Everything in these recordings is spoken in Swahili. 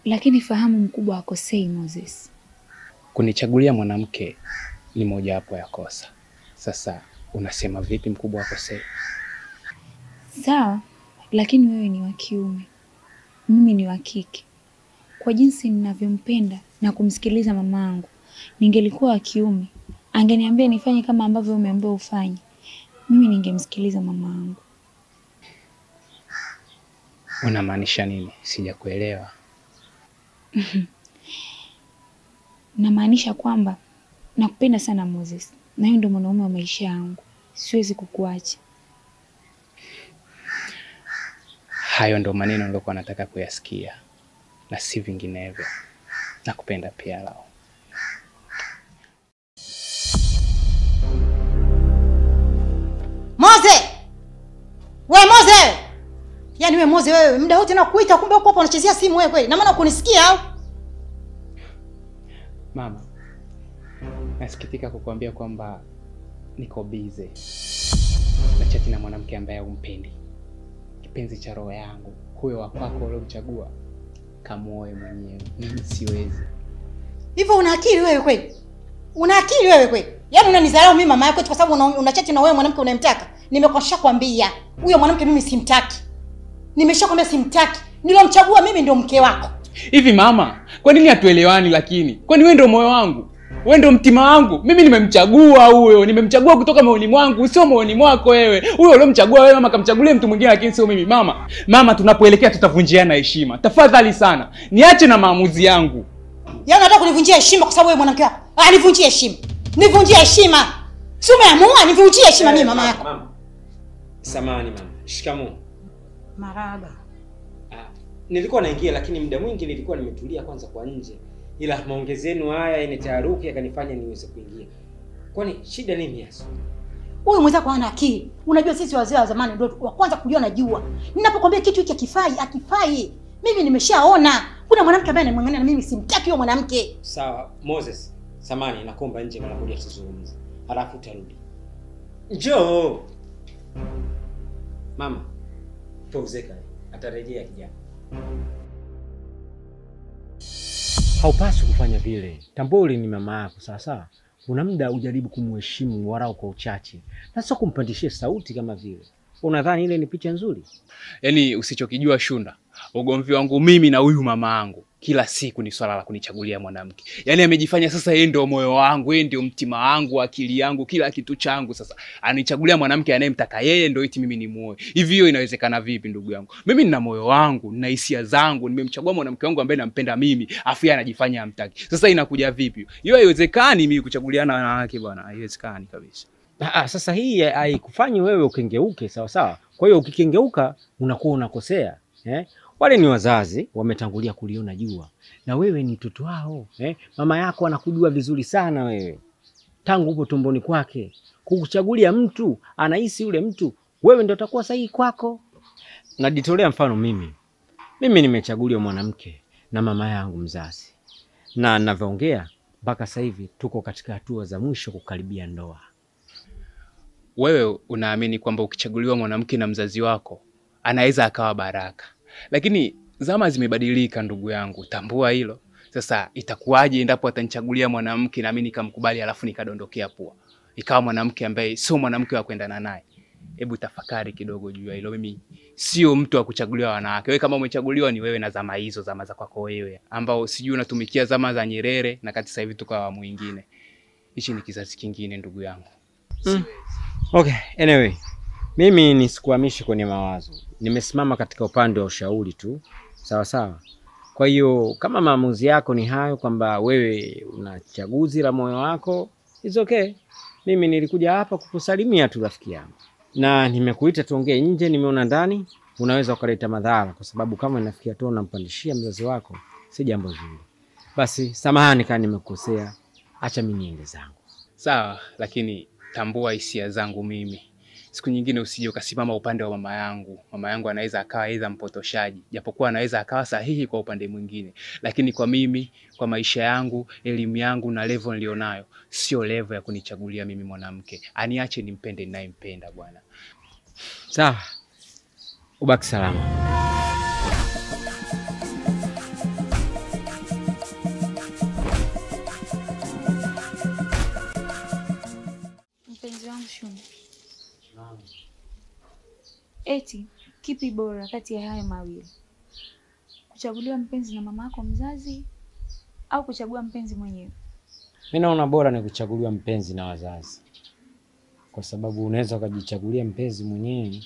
Lakini fahamu mkubwa hakosei Moses. Kunichagulia mwanamke ni mojawapo ya kosa. Sasa unasema vipi mkubwa hakosei? Sawa, lakini wewe ni wa kiume, mimi ni wa kike. Kwa jinsi ninavyompenda na kumsikiliza mamangu, ningelikuwa wa kiume angeniambia nifanye kama ambavyo umeambiwa ufanye. Mimi ningemsikiliza mamangu. Unamaanisha nini? Sijakuelewa. Namaanisha kwamba nakupenda sana Moses, na yeye ndio mwanaume wa maisha yangu. Siwezi kukuacha. Hayo ndo maneno nilikuwa nataka kuyasikia na si vinginevyo. Nakupenda pia Lau. Moze! We Moze! Yaani we Moze wewe, muda wote nakuita kumbe uko hapo unachezea simu wewe kweli. Na maana kunisikia au? Mama, nasikitika kukuambia kwamba niko busy. Nachati na mwanamke ambaye humpendi. Kipenzi cha roho yangu, huyo wa kwako uliomchagua, kamuoe mwenyewe. Mimi siwezi. Hivyo una akili wewe kweli? Una akili wewe kweli? Yaani unanidharau mimi mama yako kwa sababu unachati na wewe mwanamke unayemtaka. Nimekwishakwambia, huyo mwanamke mimi simtaki. Nimeshakwambia simtaki. Nilomchagua mimi ndio mke wako. Hivi mama, kwa nini hatuelewani lakini? Kwani wewe ndio moyo wangu? Wewe ndio mtima wangu. Mimi nimemchagua huyo, nimemchagua kutoka moyoni mwangu, sio moyoni mwako wewe. Huyo uliomchagua wewe mama kamchagulie mtu mwingine lakini sio mimi mama. Mama, tunapoelekea tutavunjiana heshima. Tafadhali sana, niache na maamuzi yangu. Yaani unataka kunivunjia heshima kwa sababu wewe mwanamke wako? Ah, nivunjie heshima. Nivunjie heshima. Si umeamua nivunjie heshima mimi mama yako. Mama. Samahani mama. Shikamoo. Marahaba. Ah, nilikuwa naingia lakini muda mwingi nilikuwa nimetulia kwanza kwa nje. Ila maongezi yenu haya yenye taharuki yakanifanya niweze kuingia. Kwani shida nini hasa? Huyu mwenzako hana akili. Unajua sisi wazee wa zamani ndio wa kwanza kuliona jua. Ninapokuambia kitu hiki hakifai, hakifai. Mimi nimeshaona. Kuna mwanamke ambaye anamwangalia na mimi simtaki huyo mwanamke. Sawa, Moses. Samahani, nakuomba nje mara moja tuzungumze. Halafu utarudi. Njoo. Mama, pumzika. Atarejea kijana. Haupaswi kufanya vile. Tambua ni mama yako, sawa sawa. Una muda ujaribu kumheshimu warau kwa uchache, na sio kumpandishia sauti kama vile. Unadhani ile ni picha nzuri? Yaani usichokijua Shunda, ugomvi wangu mimi na huyu mama yangu kila siku ni swala la kunichagulia mwanamke. Yaani amejifanya sasa yeye ndio moyo wangu, yeye ndio mtima wangu, akili yangu, kila kitu changu. Sasa anichagulia mwanamke anayemtaka yeye ndio eti mimi nimuoe. Hivi hiyo inawezekana vipi ndugu yangu? Mimi nina moyo wangu, nina hisia zangu, nimemchagua mwanamke wangu ambaye nampenda mimi, afu yeye anajifanya hamtaki. Sasa inakuja vipi? Hiyo haiwezekani mimi kuchaguliana wanawake bwana, haiwezekani kabisa. Ah, sasa hii haikufanyi wewe ukengeuke, sawa sawa. Kwa hiyo ukikengeuka unakuwa unakosea, eh? Wale ni wazazi wametangulia kuliona jua, na wewe ni mtoto wao, eh? Mama yako anakujua vizuri sana wewe tangu upo tumboni kwake. Kukuchagulia mtu anahisi yule mtu wewe ndio utakuwa sahihi kwako. Najitolea mfano mimi. Mimi nimechaguliwa mwanamke na mama yangu mzazi, na ninavyoongea mpaka sasa hivi tuko katika hatua za mwisho kukaribia ndoa. Wewe unaamini kwamba ukichaguliwa mwanamke na mzazi wako anaweza akawa baraka. Lakini zama zimebadilika ndugu yangu, tambua hilo. Sasa itakuwaje endapo atanichagulia mwanamke na mimi nikamkubali alafu nikadondokea pua, ikawa mwanamke ambaye sio mwanamke wa kuendana naye? Hebu tafakari kidogo juu ya hilo. Mimi sio mtu wa kuchaguliwa wanawake. Wewe kama umechaguliwa ni wewe na zama hizo, zama za kwako wewe, ambao sijui unatumikia zama za Nyerere na kati sasa hivi tuko awamu nyingine. Hichi ni kizazi kingine ndugu yangu. Okay, anyway, mimi nisikuhamishi kwenye mawazo. Nimesimama katika upande wa ushauri tu. Sawa sawa. Kwa hiyo kama maamuzi yako ni hayo kwamba wewe una chaguzi la moyo wako, it's okay. Mimi nilikuja hapa kukusalimia tu rafiki yangu. Na nimekuita tuongee nje, nimeona ndani unaweza ukaleta madhara kwa sababu kama inafikia tu unampandishia mzazi wako, si jambo zuri. Basi samahani kama nimekukosea, acha mimi niende zangu. Sawa, lakini tambua hisia zangu mimi. Siku nyingine usije ukasimama upande wa mama yangu. Mama yangu anaweza akawa aidha mpotoshaji, japokuwa anaweza akawa sahihi kwa upande mwingine. Lakini kwa mimi, kwa maisha yangu, elimu yangu na level nilionayo, sio level ya kunichagulia mimi mwanamke. Aniache nimpende ninayempenda bwana. Sawa. Ubaki salama. Eti kipi bora kati ya haya mawili? Kuchaguliwa mpenzi na mama yako mzazi au kuchagua mpenzi mwenyewe? Mimi naona bora ni kuchaguliwa mpenzi na wazazi. Kwa sababu unaweza ukajichagulia mpenzi mwenyewe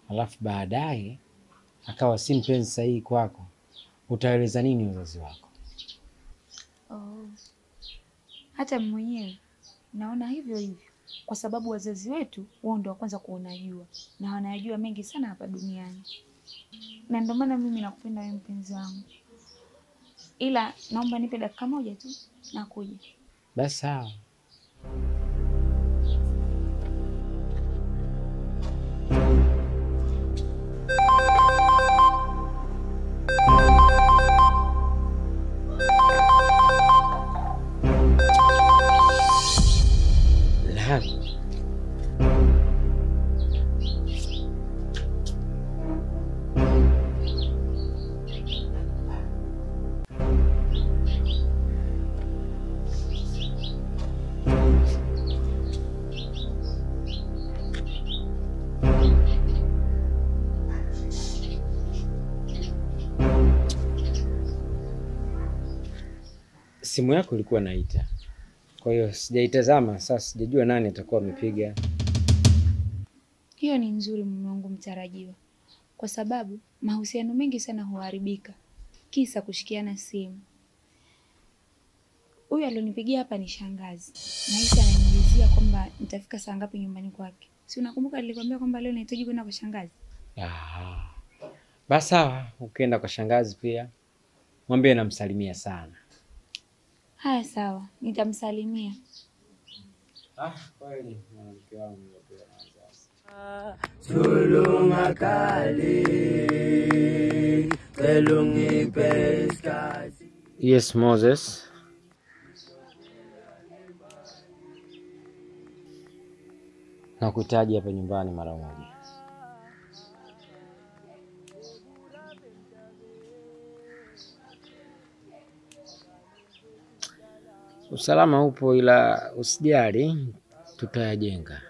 alafu baadaye akawa si mpenzi sahihi kwako. Utaeleza nini wazazi wako? Oh. Hata mwenyewe naona hivyo hivyo. Kwa sababu wazazi wetu wao ndio wa kwanza kuona jua na wanayajua mengi sana hapa duniani. Na ndio maana mimi nakupenda wewe mpenzi wangu. Ila naomba nipe dakika moja tu nakuja. Basi sawa. Simu yako ilikuwa naita. Kwa hiyo sijaitazama, sasa sijajua nani atakuwa amepiga. Hiyo ni nzuri mume wangu mtarajiwa. Kwa sababu mahusiano mengi sana huharibika kisa kushikiana simu. Huyu alionipigia hapa ni shangazi. Na hisi ananiulizia kwamba nitafika saa ngapi nyumbani kwake. Si unakumbuka nilikwambia kwamba leo nahitaji kwenda kwa shangazi? Ah. Basi sawa, ukienda kwa shangazi pia mwambie namsalimia sana. Haya sawa, nitamsalimia. Ah, kweli mwanamke wangu ndio wazazi. Tulunga kali, telungi peskasi. Yes, Moses. Nakuhitaji hapa nyumbani mara moja. Usalama upo ila usijali, tutayajenga.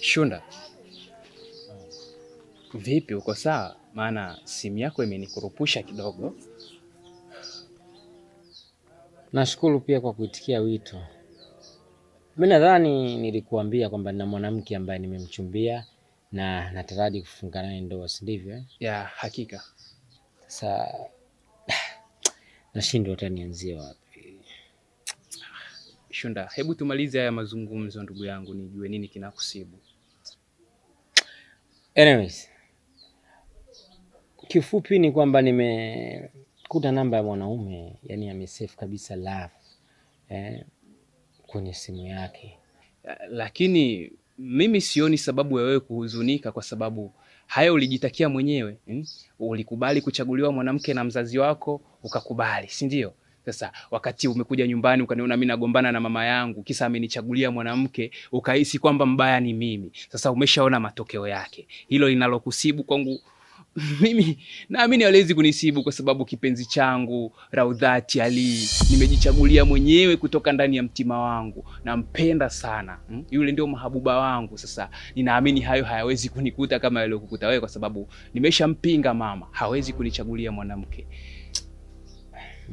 Shunda, vipi uko sawa? Maana simu yako imenikurupusha kidogo. Nashukuru pia kwa kuitikia wito. Mimi nadhani nilikuambia kwamba nina mwanamke ambaye nimemchumbia na nataraji kufunga naye ndoa, si ndivyo? Ya, hakika. Sasa nashindwa utanianzia wapi. Shunda, hebu tumalize haya mazungumzo ndugu yangu nijue nini kinakusibu. Anyways, kifupi ni kwamba nimekuta namba ya mwanaume, yani amesave kabisa love kwenye simu yake. Lakini mimi sioni sababu ya wewe kuhuzunika kwa sababu hayo ulijitakia mwenyewe. Ulikubali kuchaguliwa mwanamke na mzazi wako, ukakubali, si ndio? Sasa wakati umekuja nyumbani ukaniona mimi nagombana na mama yangu kisa amenichagulia mwanamke, ukahisi kwamba mbaya ni mimi. Sasa umeshaona matokeo yake. Hilo linalokusibu kwangu mimi naamini hawezi kunisibu kwa sababu kipenzi changu Raudhati Ali nimejichagulia mwenyewe kutoka ndani ya mtima wangu. Nampenda sana. Yule ndio mahabuba wangu. Sasa ninaamini hayo hayawezi kunikuta kama yaliokukuta wewe kwa sababu nimeshampinga mama, hawezi kunichagulia mwanamke.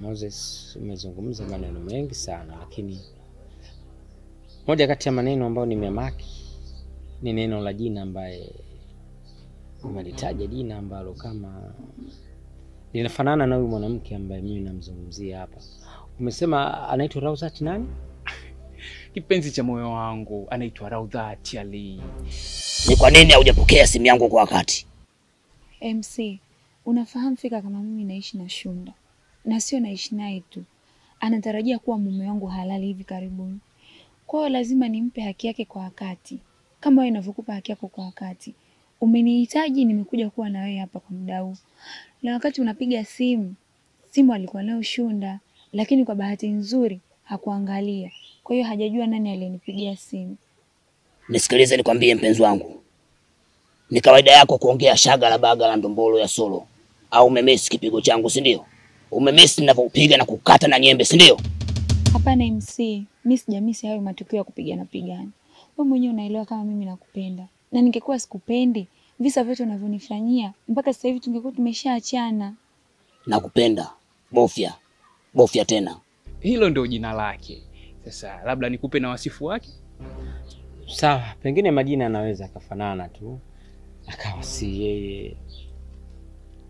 Moses, umezungumza maneno mengi sana, lakini moja kati ya maneno ambayo nimeamaki ni neno la jina ambaye umelitaja, jina ambalo kama linafanana na huyu mwanamke ambaye mimi namzungumzia hapa. Umesema anaitwa Raudhati nani? Kipenzi cha moyo wangu anaitwa Raudhati Ali. Ni kwa nini haujapokea simu yangu kwa wakati? MC, unafahamu fika kama mimi naishi na Shunda. Na sio naishi naye tu. Anatarajia kuwa mume wangu halali hivi karibuni. Kwa hiyo lazima nimpe haki yake kwa wakati. Kama wewe unavyokupa haki yako kwa wakati. Umenihitaji, nimekuja kuwa na wewe hapa kwa muda huu. Na wakati unapiga simu, simu alikuwa nayo Shunda, lakini kwa bahati nzuri hakuangalia. Kwa hiyo hajajua nani aliyenipigia simu. Nisikilize nikwambie mpenzi wangu. Ni kawaida yako kuongea shaga la baga la ndombolo ya solo. Au umemesi kipigo changu, si ndio? Umemesi ninavyopiga na kukata na nyembe, si ndio? Hapana MC, mimi sijamisi hayo matukio ya kupigana pigana. Wewe mwenyewe unaelewa kama mimi nakupenda. Na ningekuwa sikupendi, visa vyote unavyonifanyia mpaka sasa hivi tungekuwa tumeshaachana. Nakupenda. Bofya. Bofya tena. Hilo ndio jina lake. Sasa labda nikupe na wasifu wake. Sawa, pengine majina anaweza akafanana tu, akawa si yeye.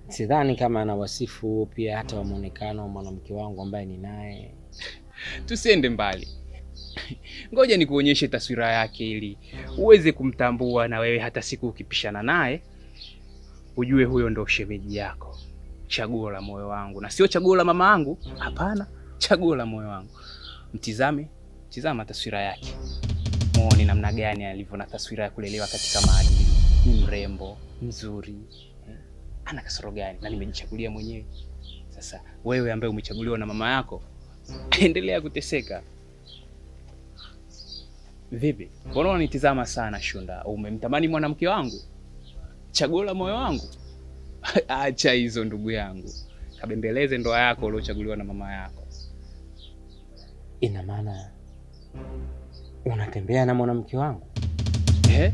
Sidhani kama ana wasifu huo pia hata wa muonekano wa mwanamke wangu ambaye ni naye. Tusiende mbali. Ngoja nikuonyeshe taswira yake ili uweze kumtambua na wewe hata siku ukipishana naye ujue huyo ndo shemeji yako. Chaguo la moyo wangu na sio chaguo la mama yangu, hapana, chaguo la moyo wangu. Mtizame, tizama taswira yake. Muone namna gani alivyo na taswira ya kulelewa katika maadili. Ni mrembo, mzuri. Ana kasoro gani? Na nimejichagulia mwenyewe. Sasa wewe ambaye umechaguliwa na mama yako, endelea kuteseka. Vipi? Mbona unanitizama sana Shunda? Umemtamani mwanamke wangu? Chaguo la moyo wangu? Acha hizo ndugu yangu. Kabembeleze ndoa yako uliochaguliwa na mama yako. Ina maana unatembea na mwanamke wangu? Eh?